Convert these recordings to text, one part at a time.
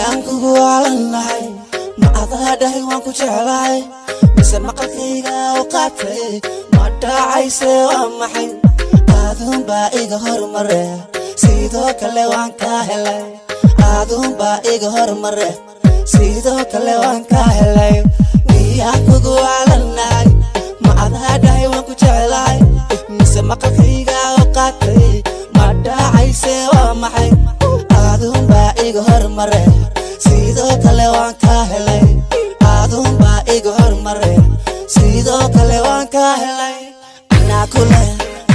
Miyaan kugu waalannahay? Ma adaa dhahay waan ku jeclahay? Mise maqalkayga u qaatay? Ma dhacayse waa maxay? Aduunbaa iga hormare, sidoo kale waan kaa helay. Aduunbaa iga hormare, sidoo kale waan kaa helay. Miyaan kugu waalannahay? Ma adaa dhahay waan ku jeclahay? Mise maqalkayga u qaatay? Ma dhacayse waa maxay? Aduunbaa iga hormare, sidoo kale waan kaa helay. Aduunbaa iga hormare, sidoo kale waan kaa helay. Anaa kule,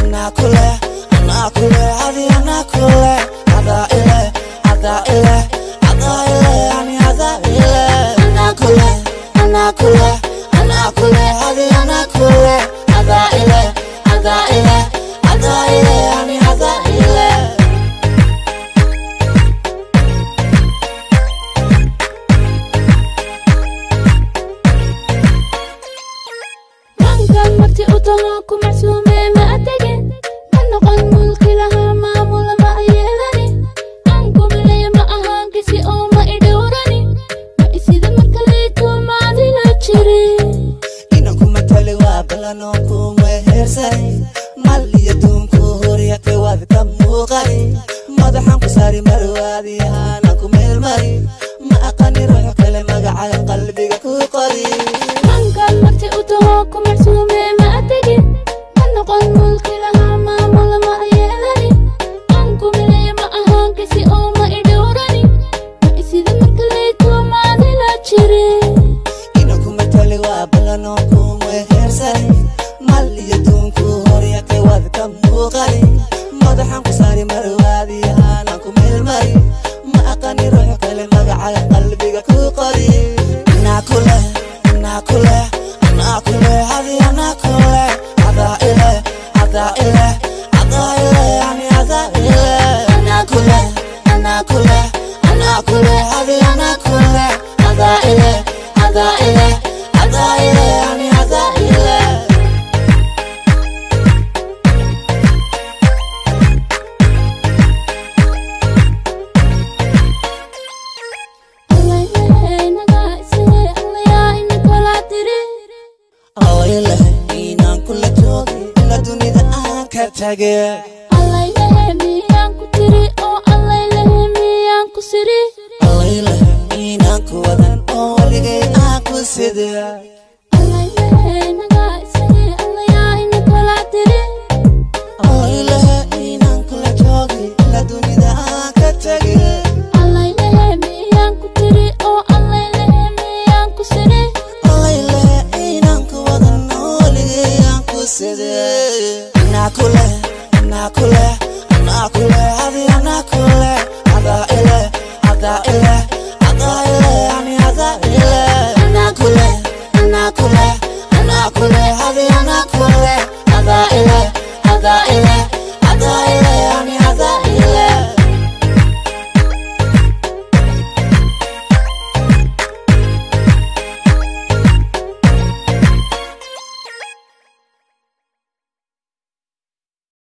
anaa kule, anaa kule, adi anaa kule. Adaa ile, adaa ile, adaa ile, ani adaa ile. Anaa kule, anaa kule, anaa kule, adi anaa kule. Adaa ile, adaa ile, adaa ile, ani adaa ile. Maankaan marti u taho ku macsuumee ma ategin, ma noqon mulki lahaa maamula ma yeelani. Aan ku maleeya ma ahaan kisi oo ma idhowrani, ma isida marka liito maadila jirin. Inaan ku matali waa balanoo kuma heersani. Mal iyo duunku horyaqe waad ka muuqani. Madaxaan ku saari marwaadi ahaanaan ku meelmari. Ma aqani ruux kale, magacaga qalbiga ku qori. Maankaan marti u taho ku macsuumee ma ategin, ma noqon mulki lahaa maamula ma yeelani. Aan ku maleeya ma ahaan kisi oo ma idhowrani, ma isida marka liito maadila jirin. Inaan ku matali waa balanoo kuma heersani. Mal iyo duunku horyaqe waad ka muuqani. Madaxaan ku saari marwaadi ahaanaan ku meelmari. Ma aqani ruux kale, magacaga qalbiga ku qori. Anaa kule, anaa kule, anaa kule, adi anaa kule. Adaa ile, adaa ile, adaa ile, ani adaa ile. Anaa kule, anaa kule, anaa kule, adi anaa kule. Adaa ile, adaa ile, adaa ile, ani adaa ile. Allayleh inaan kula joogi ila dunida aan ka tage. Allayleh inaan ku wadan oo weligay aan ku side. Allayleh inaan kula joogi ila dunida aan ka tage. Allayleh inaan ku wadan oo weligay aan ku side. Anaa kule, anaa kule, anaa kule.